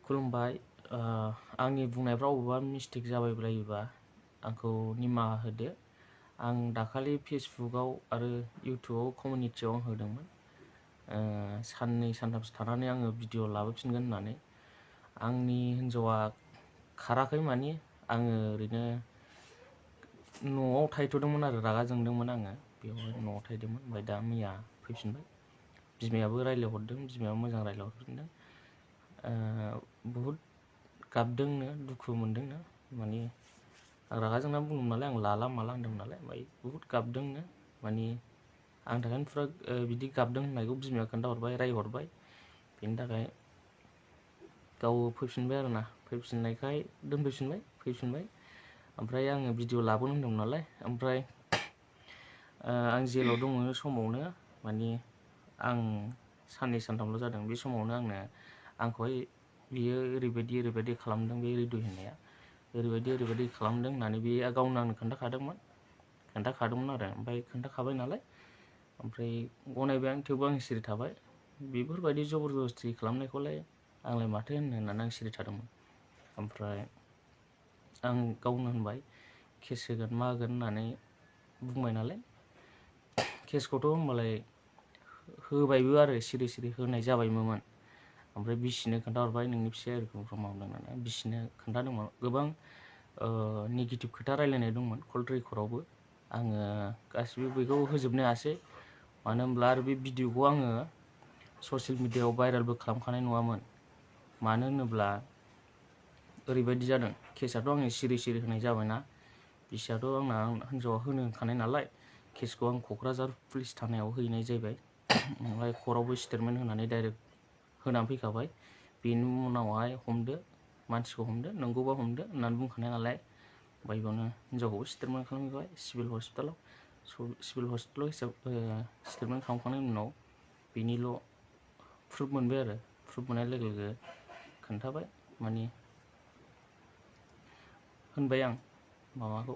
खुलुमबाय आंनि बुंनायफ्राव अबेबा मिस्टेक जाबायबायोबा आंखौ निमाहा होदो। आं दाखालि फेसबुकआव आरो इउटुबाव कमिउनिटियाव आं होदोंमोन साननै सानथामसो थानानै आङो भिडिअ लाबोफिनगोन होननानै। आंनि हिन्जावा खाराखै मानि आङो ओरैनो न'आव थाहैथ'दोंमोन आरो रागा जोंदोंमोन आङो बेवहाय न'आव थाहैदोंमोन। ओमफ्राय दा मैया फैफिनबाय। बिमायाबो रायज्लायहरदों, बिमायाबो मोजां रायज्लायहरफिनदों। बहुद गाबदोंनो, दुखु मोनदोंनो। माने आं रागा जोंनानै बुंदोंमोन नालाय, आं लाला माला होनदोंमोन नालाय। ओमफ्राय बहुद गाबदोंनो, माने आंनि थाखायनो फुरा बिदि गाबदों होननायखौ बिमाया खोन्थाहरबाय, रायहरबाय। बेनि थाखाय गाव फैफिनबाय आरोना। फैफिननायखाय फैफिनबाय। ओमफ्राय आङो भिडिअ लाबोनो होनदोंमोन नालाय। ओमफ्राय आं जेलाव दङ समावनो माने आं साननै सानथामल' जादों। बे समावनो आंखौहाय बियो ओरैबायदि खालामदों, बे रिदु होननाया ओरैबायदि खालामदों होननानै बे गावनो आंनो खोन्थाखादोंमोन आरो। ओमफ्राय खोन्थाखाबाय नालाय, ओमफ्राय गनायबाय आं। थेवबो आं सिरि थाबाय। बेफोरबायदि जबरदस्ति खालामनायखौलाय आंलाय माथो होननानै आं सिरि थादोंमोन। ओमफ्राय आं गावनो होनबाय केस होगोन मा होगोन होननानै बुंबाय नालाय। केसखौथ' होमबालाय होबायबो आरो सिरि होनाय जाबायमोन। ओमफ्राय बिसिनो खोन्थाहरबाय नोंनि फिसाया एरखम मावदों होननानै। बिसिनो खोन्थादोंमोन। गोबां नेगेटिभ खोथा रायलायनाय दंमोन कल रेकर्डआवबो। आङो गासिबो बेखौ होजोबनो हायासै। मानो होनब्ला आरो बे भिडिअखौ आङो ससियेल मिडियायाव भाइरेलबो खालामखानाय नङामोन। मानो होनोब्ला ओरैबायदि जादों, केसआथ' आङो सिरि होनाय जाबायना। बिसियाथ' आंना हिन्जावा होनो होखानाय नालाय। केसखौ आं क'क्राझार पुलिस थानायाव हैनाय जाहैबाय। ओमफ्राय कर्टआवबो स्टेटमेन्ट होनानै डाइरेक्ट होनानै फैखाबाय। बेनि उनावहाय मानसिखौ हमदो, नंगौबा हमदो होननानै बुंखानाय नालाय। ओमफ्राय बेयावनो हिन्जावखौबो स्टेटमेन्ट खालामहैबाय सिभिल हस्पिटालाव। स्टेटमेन्ट खालामखांनायनि उनाव बेनिल' प्रुफ मोनबाय आरो। प्रुफ मोननाय लोगो लोगो खोन्थाबाय, माने होनबाय आं माबाखौ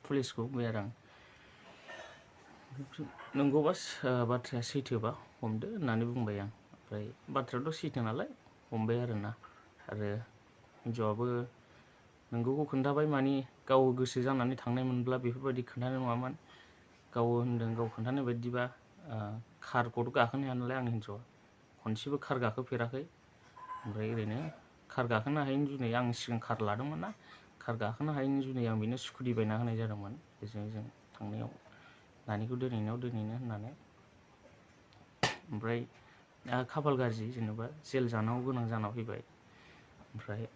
पुलिसखौ बुंबाय आरो आं नंगौबा बाथ्राया सैथोबा हमदो होननानै बुंबाय आं। ओमफ्राय बाथ्रायाथ' सैथो नालाय हमबाय आरोना। आरो हिन्जावाबो नोंगौखौ खोन्थाबाय। माने गाव गोसो जानानै थांनाय मोनब्ला बेफोरबायदि खोन्थानाय नङामोन। गाव होनदों, गाव खोन्थानाय बायदिबा कारखौथ' गाखोनो हाया नालाय आंनि हिन्जावा। खनसेबो कार गाखोफेराखै। ओमफ्राय ओरैनो कार गाखोनो हायैनि जुनै आं सिगां कार लादोंमोन ना। कार गाखोनो हायैनि जुनै आं बेनो स्कुटि बायना होनाय जादोंमोन। जों थांनायाव नानिखौ दोनहैनो होननानै। ओमफ्राय खाफाल गाज्रि, जेनेबा जेल जानांगौ गोनां जाना फैबाय। ओमफ्राय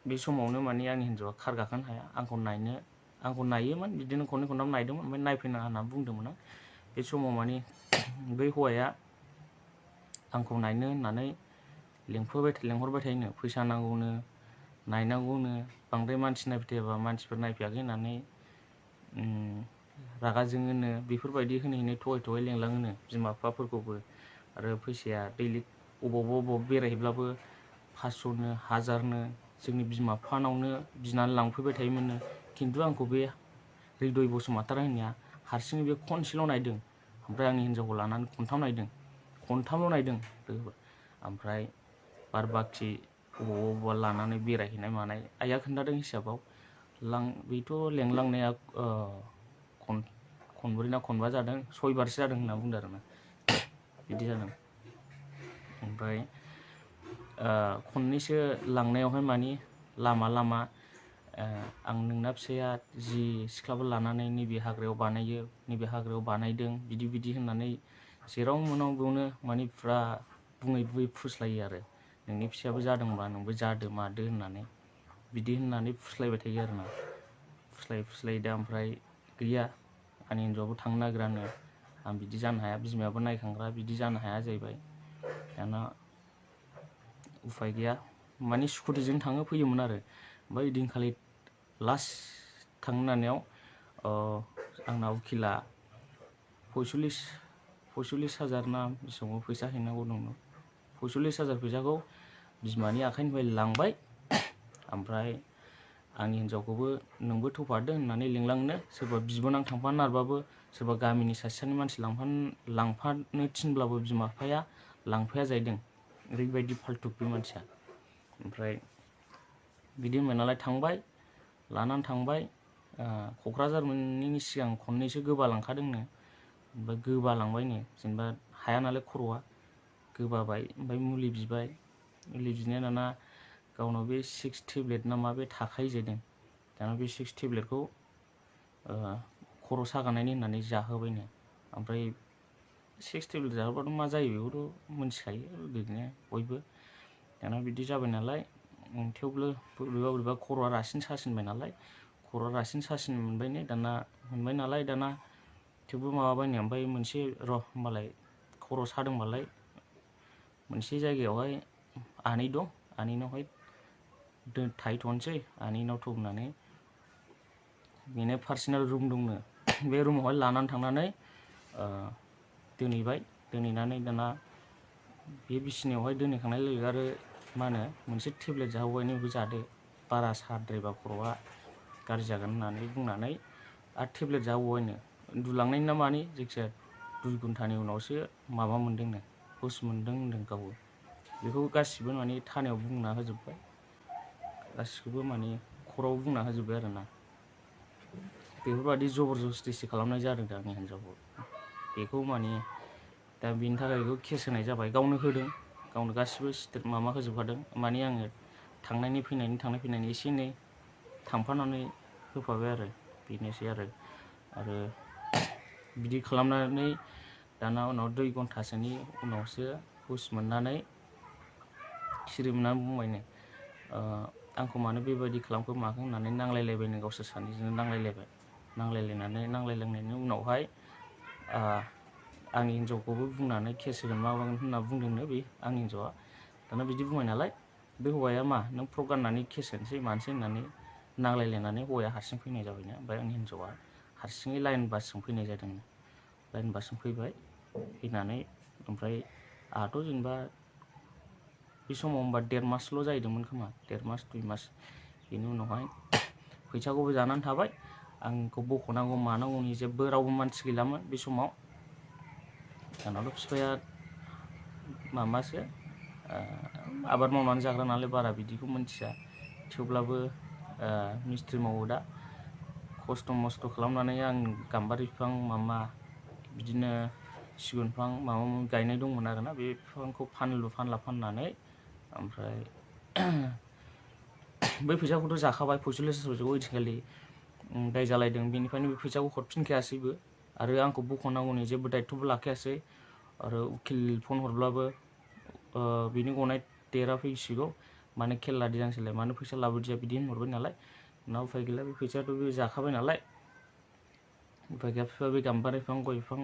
बे समावनो माने आंनि हिन्जावा कार गाखोनो हाया। आंखौ नायोमोन, बिदिनो खननै खनथाम नायदोंमोन। ओमफ्राय नायफैनाङा होनना बुंदोंमोन आं। बे समाव माने बै हौवाया आंखौ नायनो होननानै लेंहरबाय थायोनो। फैसा नांगौनो, नायनांगौनो, बांद्राय मानसि नायफैबाय थायाबा मानसिफोर नायफैयाखै होननानै रागा जोङोनो। बेफोरबायदि होनै थगाय लेंलाङोनो बिमा बिफाफोरखौबो। आरो फैसाया दैलि अबावबा बेरायहैब्लाबो 500नो 1000नो जोंनि बिमा बिफानावनो बिनानै लांफैबाय थायोमोननो। खिन्थु आंखौ बे हृदय बसुमतारी होननाया हारसिङै बे खनसेल' नायदों। ओमफ्राय आंनि हिन्जावखौ लानानै खनथामल' नायदों। ओमफ्राय बार बाखि अबावबा लानानै बेरायहैनाय मानाय आइया खोन्थादों हिसाबाव बेथ' लेंलांनाया खनब्रै ना खनबा जादों, 6 बारसो जादों होनना बुंदों आरोना। बिदि जादों। ओमफ्राय खननैसो लांनायावहाय माने लामा आं नोंना फिसाया जि सिख्लाफोर लानानै नैबे हाग्रायाव बानायदों बिदि होननानै जेराव मोनाव बेयावनो माने फुरा बुङै फुस्लायो आरो। नोंनि फिसायाबो जादोंबा नोंबो जादो मादो होननानै बिदि होननानै फुस्लायबाय थायो आरोना। फुस्लाय दा ओमफ्राय गैया, आंनि हिन्जावाबो थांनो नागिरानो। आं बिदि जानो हाया, बिमायाबो नायखांग्रा, बिदि जानो हाया जाहैबाय। दाना उफाय गैया, माने स्कुटिजों थाङो फैयोमोन आरो। ओमफ्राय ओइदिनखालि लास्ट थांनो होननायाव आंना उकिला 45,000 ना बेसेबां फैसा हैनांगौ दंमोन। 45,000 फैसाखौ बिमानि आखाइनिफ्राय लांबाय। ओमफ्राय आंनि हिन्जावखौबो नोंबो थौफादो होननानै लिंलांनो, सोरबा बिबोनां थांफानो नारबाबो, सोरबा गामिनि सासेनि मानसि लांफानो थिनब्लाबो बिमा बिफाया लांफाया जाहैदों। ओरैबायदि फाल्तु बे मानसिया। ओमफ्राय बिदि होनबाय नालाय थांबाय लानानै थांबाय क'क्राझार मोनैनि सिगां खननैसो गोबालांखादोंनो ओमफ्राय गोबालांबायनो जेनेबा हाया नालाय खर'आ गोबाबाय ओमफ्राय मुलि बिनाया दाना गावनाव बे 6 टेब्लेट ना मा बे थाखायो जाहैदों दाना बे 6 टेब्लेटखौ खर' सागानायनि होननानै जाहोबायनो ओमफ्राय 6 टेब्लेट जाहोबाथ' मा जायो बेखौथ' मिथिखायो ओरैनो बयबो दाना बिदि जाबाय नालाय थेवबो बोरैबा खर'आ रासिन सासिनबाय नालाय खर'आ रासिन सासिन मोनबाय नालाय दाना थेवबो माबाबायनो ओमफ्राय मोनसे होमबालाय खर' सादोंबालाय मोनसे जायगायावहाय आनै दं आनैनावहाय थाहैथ'नोसै आनैनाव होननानै बेनो पार्सनेल रुम दंनो बे रुमावहाय लानानै थांनानै दोनहैनानै दाना बे बिसिनायावहाय दोनहैखांनाय लोगो आरो मा होनो मोनसे टेब्लेट जाहोबायनो बेखौ जादो बारा साद्रायबा खर'आ गाज्रि जागोन होननानै बुंनानै आरो टेब्लेट जाहोबायनो उन्दुलांनायनि ना मानि जायखिजाया 2 घन्टानि उनावसो माबा मोनदोंनो हुस मोनदों होनदों गावबो बेखौ गासिबो माने थानायाव बुंना होजोब्बाय गासिखौबो माने खर'आव बुंना होजोब्बाय आरोना बेफोरबायदि जबरदस्तिसो खालामनाय जादों दा आंनि हिन्जावखौ बेखौ माने दा बेनि थाखाय बेखौ केस होनाय जाबाय गावनो होदों गावनो गासिबो माबा होजोबखादों माने आङो थांनाय फैनायनि एसे एनै थांफानानै होफाबाय आरो बेनोसै आरो बिदि खालामनानै दाना उनाव 2 घन्टासोनि उनावसो हुस मोननानै सिरि मोननानै बुंबायनो आंखौ मानो बेबायदि खालामखो माखो होननानै नांलायलायबायनो गावसोर सानैजों नांलायलायनायनि उनावहाय आंनि हिन्जावखौबो बुंनानै केस होगोन माबागोन होनना बुंदोंनो बे आंनि हिन्जावआ दाना बिदि बुंबाय नालाय बे हौवाया मा नों फ्रक गाननानै केस होनोसै मानोसै होननानै नांलायलायनानै हौवाया हारसिं फैनाय जाबायनो ओमफ्राय आंनि हिन्जावआ हारसिङै लाइन बासजों फैनाय जादोंनो लाइन बासजों फैनानै ओमफ्राय आंहाथ' जेनेबा बे समाव होमबा 1.5 मासल' जाहैदोंमोन खोमा 1.5 मास 2 मास बेनि उनावहाय फैसाखौबो जानानै थाबाय आंखौ बख'नांगौ मानांगौनि जेबो रावबो मानसि गैलामोन बे समाव आंनावथ' बिफाया माबासो आबाद मावनानै जाग्रा नालाय बारा बिदिखौ मिथिया थेवब्लाबो मिस्थ्रि मावो दा खस्थ' मस्थ' खालामनानै आं गाम्बारि बिफां बिदिनो सिगुन बिफां माबा गायनाय दंमोन आरोना बे बिफांखौ फाननानै ओमफ्राय बै फैसाखौथ' जाखाबाय 45,000 ओइदिनखालि दाय जालायदों बेनिफ्रायनो बे फैसाखौ हरफिनखायासैबो आरो आंखौ बख'नांगौनि जेबो दायथ'बो लाखायासै आरो उकिल फन हरब्लाबो बिनि गनाय देरा फैसिगौ मानो खेल लादिया आंसोलाय मानो फैसा लाबोदिया बिदि होनहरबाय नालाय उनाव उफाय गैला बे फैसायाथ' बे जाखाबाय नालाय उफाय गैया बिफाया बे गाम्बारि बिफां गय बिफां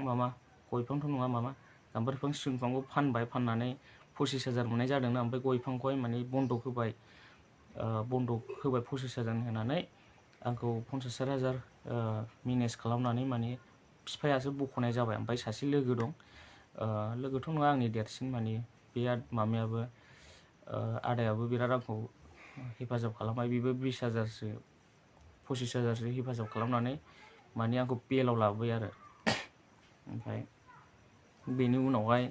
गय बिफांथ' नङा गाम्बारि बिफां सिगुन बिफांखौ फाननानै 25,000 मोननाय जादोंना ओमफ्राय गय बिफांखौहाय माने बन्दक होबाय 25,000 होनानै आंखौ 50,000 मेनेज खालामनानै माने बिफायासो बख'नाय जाबाय ओमफ्राय सासे लोगो दं लोगोथ' नङा आंनि देरसिन माने बे मामायाबो आदायाबो बिराद आंखौ हेफाजाब खालामबाय बेबो 20,000सो 25,000सो हेफाजाब खालामनानै माने आंखौ बेलाव लाबोबाय आरो ओमफ्राय बेनि उनावहाय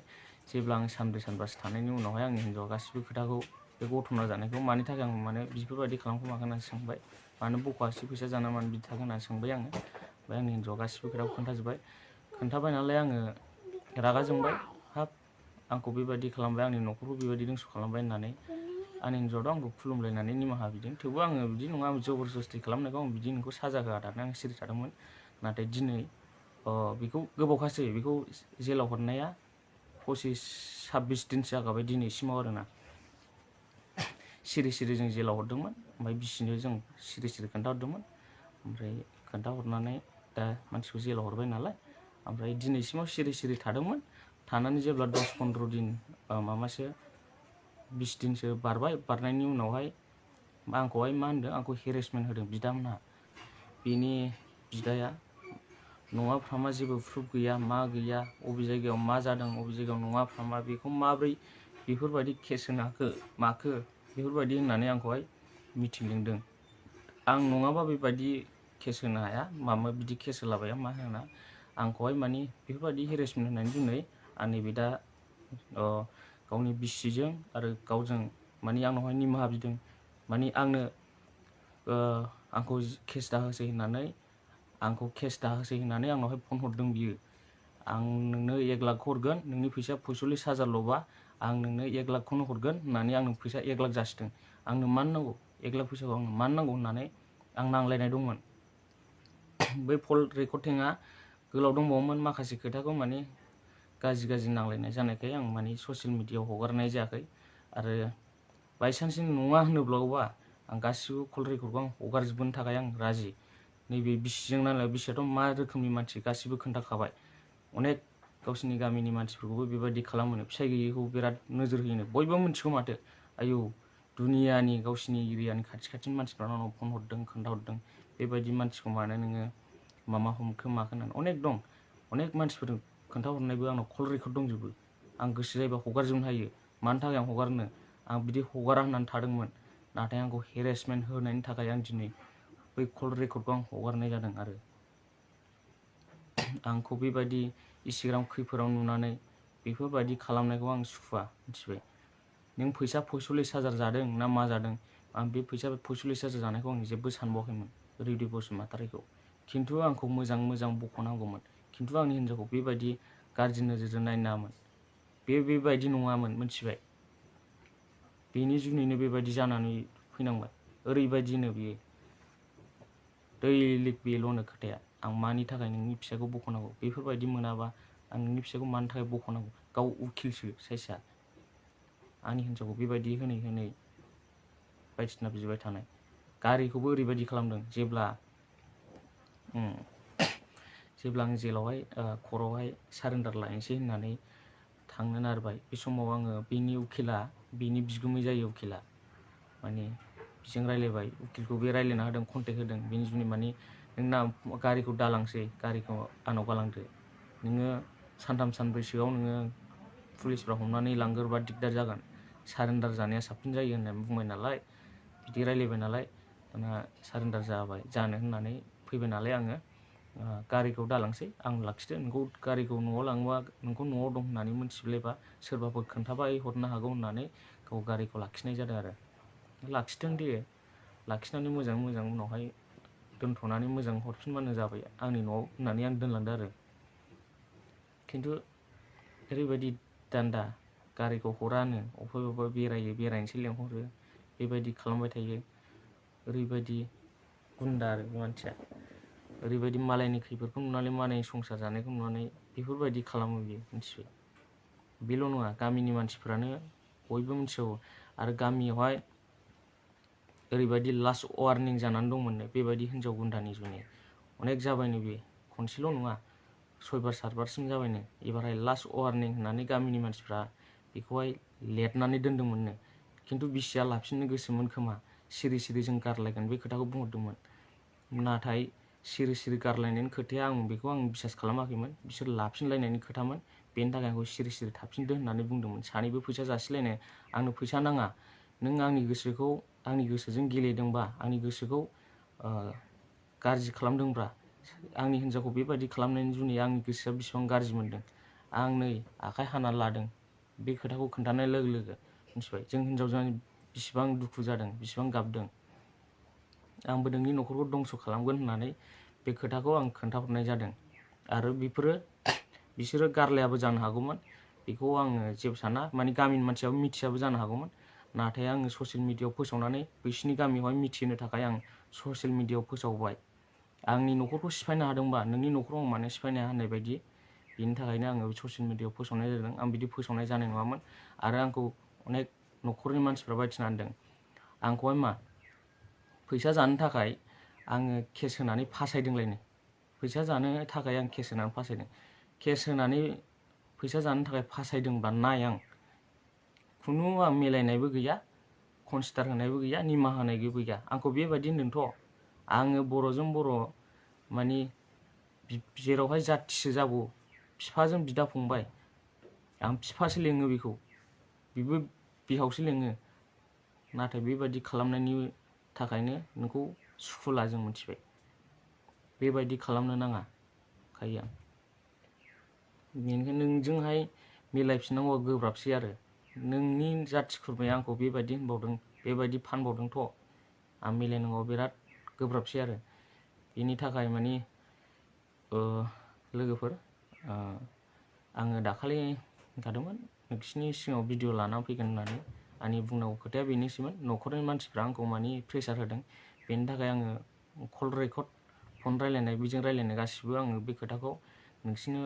जेब्ला आं सानब्रै सानबासो थानायनि उनावहाय आंनि हिन्जावआ गासिबो खोथाखौ बे गथना जानायखौ मानि थाखाय आं माने बेफोरबायदि खालामखो माखो होननानै सोंबाय मानो बख'आसै फैसा जाना मानो बिदि थाखो होननानै सोंबाय आङो ओमफ्राय आंनि हिन्जावआ गासिबो खोथाखौ खोन्थाबाय नालाय आङो रागा जोंबाय हाब आंखौ बेबायदि खालामबाय आंनि न'खरखौ बेबायदि दंस' खालामबाय होननानै आंनि हिन्जावआथ' आंखौ खुलुमलायनानै निमाहा बिदों थेवबो आङो बिदि नङा आं जबरदस्ति खालामनायखौ आं बिदि नोंखौ साजा होआ दाना आं सिरि थादोंमोन नाथाय दिनै बेखौ गोबावखासै बेखौ जेलाव हरनाया 25-26 दिनसो जागाबाय दिनैसिमाव आरोना सिरि जों जेलाव हरदोंमोन ओमफ्राय बिसिनो जों सिरि खोन्थाहरदोंमोन ओमफ्राय खोन्थाहरनानै दा मानसिखौ जेलाव हरबाय नालाय ओमफ्राय दिनैसिमाव सिरि थादोंमोन थानानै जेब्ला 10-15 दिन 20 दिनसो बारनायनि उनावहाय आंखौहाय मा होनदों आंखौ हेरेसमेन्ट होदों बिदामोनहा बेनि बिदाया नङा फ्रामा जेबो प्रुफ गैया मा गैया अबे जायगायाव मा जादों अबे जायगायाव नङा फ्रामा बेखौ माब्रै बेफोरबायदि केस होनो माखो बेफोरबायदि होननानै आंखौहाय मिटिं लिंदों आं नङाबा बेबायदि केस होनो हाया बिदि केस होलाबाया मा होना आंखौहाय माने बेफोरबायदि हेरेसमेन्ट होननानै दिनै आंनि बिदा गावनि बिसिजों आरो गावजों माने आंनावहाय निमाहा बिदों माने आंनो आंखौ केस दाहोसै होननानै आंनावहाय फन हरदों बियो आं नोंनो 1 लाख हरगोन नोंनि फैसा 45,000ल'बा आं नोंनो 1 लाखखौनो हरगोन होननानै आंनो फैसा 1 लाख जासिदों आंनो मानो नांगौ 1 लाख फैसाखौ आंनो मानो नांगौ होननानै आं नांलायनाय दंमोन बै कल रेकर्डिंआ गोलाव दंबावोमोन माखासे खोथाखौ माने गाज्रि नांलायनाय जानायखाय आं माने ससियेल मिडियायाव हगारनाय जायाखै आरो बायसान्स नङा होनोब्लाबा आं गासिबो कल रेकर्डखौ आं हगारजोबनो थाखाय आं राजि नैबे बिसिजों नालाय बिसियाथ' मा रोखोमनि मानसि गासिबो खोन्थाखाबाय अनेक गावसिनि गामिनि मानसिफोरखौबो बेबायदि खालामो फिसाय गैयैखौ बिराद नोजोर होयो बयबो मिथिगौ माथो आयौ दुनियानि गावसिनि एरियानि खाथिनि मानसिफ्रा आंनाव फन हरदों खोन्थाहरदों बेबायदि मानसिखौ मानो नोङो मामा हमखो माखो होननानै अनेक दं अनेक मानसिफोर खोन्थाहरनायबो आंनाव कल रेकर्ड दंजोबो आं गोसो जायोबा हगारजोबनो हायो मानि थाखाय आं हगारनो आं बिदि हगारा होननानै थादोंमोन नाथाय आंखौ हेरेसमेन्ट होनायनि थाखाय आं दिनै बै कल रेकर्डखौ आं हगारनाय जादों आरो आंखौ बेबायदि इन्स्टाग्राम खैफोदाव नुनानै बेफोरबायदि खालामनायखौ आं सुखुवा मिथिबाय नों फैसा 45,000 जादों ना मा जादों आं बे फैसा 45,000 जानायखौ आं जेबो सानबावाखैमोन रिदि बसुमतारीखौ खिन्थु आंखौ मोजां बख'नांगौमोन खिन्थु आंनि हिन्जावखौ बेबायदि गाज्रि नोजोरजों नायनो नाङामोन बेबायदि नङामोन मिथिबाय बेनि जुनैनो बेबायदि जानानै फैनांबाय ओरैबायदिनो बियो दैलिक बेल'नो खोथाया आं मानि थाखाय नोंनि फिसाखौ बख'नांगौ बेफोरबायदि मोनाबा आं नोंनि फिसाखौ मानि थाखाय बख'नांगौ गाव उकिलसो साइसआ आंनि हिन्जावखौ बेबायदि होनै बायदिसिना बिबाय थानाय गारिखौबो ओरैबायदि खालामदों जेब्ला आं जेलावहाय खरआवहाय सारेन्डार लायनोसै होननानै थांनो नारबाय बे समाव आङो बेनि उकिला बेनि बिगुमै जायो उकिला माने बिजों रायलायबाय उकिलखौ बे रायलायना होदों कन्टेक्ट होदों बेनि जुनै माने नोंना गारिखौ दालांसै गारिखौ आंनाव गालांदो नोङो सानथाम सानब्रैसोआव नोङो पुलिसफ्रा हमनानै लांगोरबा दिगदार जागोन सारेन्डार जानाया साबसिन जायो होननानै बुंबाय नालाय बिदि रायलायबाय नालाय दाना सारेन्डार जानो होननानै फैबाय नालाय आङो गारिखौ दालांसै आं लाखिदो नोंखौ गारिखौ न'आव लाङोबा नोंखौ न'आव दं होननानै मोनथिब्लायबा सोरबाफोर खोन्थाबाय हरनो हागौ होननानै गाव गारिखौ लाखिनाय जादों आरो लाखिदों दे लाखिनानै मोजां उनावहाय दोनथ'नानै मोजां हरफिनबानो जाबाय आंनि न'आव होननानै आं दोनलांदो आरो खिन्थु ओरैबायदि दान्दा गारिखौ हरानो अबेबा बेरायनोसै लेंहरो बेबायदि खालामबाय थायो ओरैबायदि गुन्दा आरो मानसिया ओरैबायदि मालायनि खैफोदखौ नुनानै मालायनि संसार जानायखौ नुनानै बेफोरबायदि खालामो बियो मिथिबाय बेल' नङा गामिनि मानसिफ्रानो बयबो मिथिगौ आरो गामियावहाय ओरैबायदि लास्ट वार्निं जानानै दंमोननो बेबायदि हिन्जाव गुन्दानि जुनै अनेक जाबायनो बे खनसेल' नङा 6 बार 7 बारसिम जाबायनो एबारहाय लास्ट वार्निं होननानै गामिनि मानसिफ्रा बेखौहाय लेरनानै दोन्दोंमोननो खिन्थु बिसिया लाफिननो गोसोमोन खोमा सिरि जों गारलायगोन बे खोथाखौ बुंहरदोंमोन नाथाय सिरि गारलायनायनि खोथाया आं बेखौ बिसास खालामाखैमोन बिसोर लाफिनलायनायनि खोथामोन बेनि थाखाय आंखौ सिरि थाफिनदो होननानै बुंदोंमोन सानैबो फैसा जासिलायनो आंनो फैसा नाङा नों आंनि गोसोजों गेलेदोंबा आंनि गोसोखौ गाज्रि खालामदोंब्ला आंनि हिन्जावखौ बेबायदि खालामनायनि जुनै आंनि गोसोआ बेसेबां गाज्रि मोनदों आं नै आखाइ हाना लादों बे खोथाखौ खोन्थानाय लोगो मिथिबाय जों हिन्जावजों बेसेबां दुखु जादों बेसेबां गाबदों आंबो नोंनि न'खरखौ दंस' खालामगोन होननानै बे खोथाखौ आं खोन्थाहरनाय जादों आरो बिसोरो गारलायाबो जानो हागौमोन बेखौ आङो जेबो साना माने गामिनि मानसियाबो मिथियाबो जानो हागौमोन नाथाय आङो ससियेल मिडियायाव फोसावनानै बैसिनि गामियावहाय मिथिहोनो थाखाय आं ससियेल मिडियायाव फोसावबाय आंनि न'खरखौ सिफायनो हादोंबा नोंनि न'खराव आं मानो सिफायनो हाया होननाय बायदि बेनि थाखायनो आङो ससियेल मिडियायाव फोसावनाय जादों आं बिदि फोसावनाय जानाय नङामोन आरो आंखौ अनेक न'खरनि मानसिफ्रा बायदिना होनदों आंखौहाय मा फैसा जानो थाखाय आङो केस होनानै फासायदोंलायनो फैसा जानो थाखाय आं केस होनानै फासायदों केस होनानै फैसा जानो थाखाय फासायदोंबा नाय आं खुनु आं मिलायनायबो गैया कनसिडार होनायबो गैया निमाहा होनायबो गैया आंखौ बेबायदि होनदोंथ' आङो बर'जों बर' माने जेरावहाय जाथिसो जागौ बिफाजों बिदा फंबाय आं बिफासो लेङो बेखौ बिबो बिहावसो लेङो नाथाय बेबायदि खालामनायनि थाखायनो नोंखौ सुखुला जों मिथिबाय बेबायदि खालामनो नाङा खायो आं बेनिखायनो नोंजोंहाय मिलायफिननांगौआ गोब्राबसै आरो नोंनि जाथि खुरमाया आंखौ बेबायदि होनबावदों बेबायदि फानबावदोंथ' आं मिलायनांगौ बिराद गोब्राबसै आरो बेनि थाखाय मानि लोगोफोर आङो दाखालि होनखादोंमोन नोंसिनि सिगाङाव भिडिअ लानानै फैगोन होननानै आंनि बुंनांगौ खोथाया बेनोसैमोन न'खरनि मानसिफ्रा आंखौ मानि प्रेसार होदों बेनि थाखाय आङो कल रेकर्ड फन रायलायनाय बिजों रायलायनाय गासिबो आङो बे खोथाखौ नोंसिनो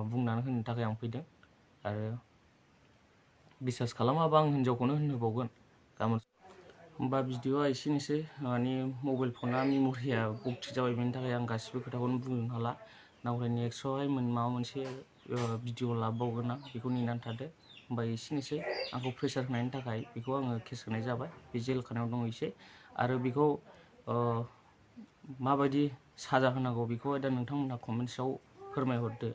बुंनानै होनो थाखाय आं फैदों आरो बिसास खालामाबा आं हिन्जावखौनो होनहोबावगोन गाबोन होमबा भिडिअआ एसेनोसै मानि मबाइल फना मेम'रिया बक्ति जाबाय बेनि थाखाय आं गासिबो खोथाखौनो बुंनो हाला नावराय नेक्स्टआवहाय माबा मोनसे भिडिअ लाबावगोन आं बेखौ नेनानै थादो होमबा एसेनोसै आंखौ प्रेसार होनायनि थाखाय बेखौ आङो केस होनाय जाबाय बे जेल खानायाव दङ एसे आरो बेखौ माबायदि साजा होनांगौ बेखौहाय दा नोंथांमोनहा कमेन्ट्सआव फोरमायहरदो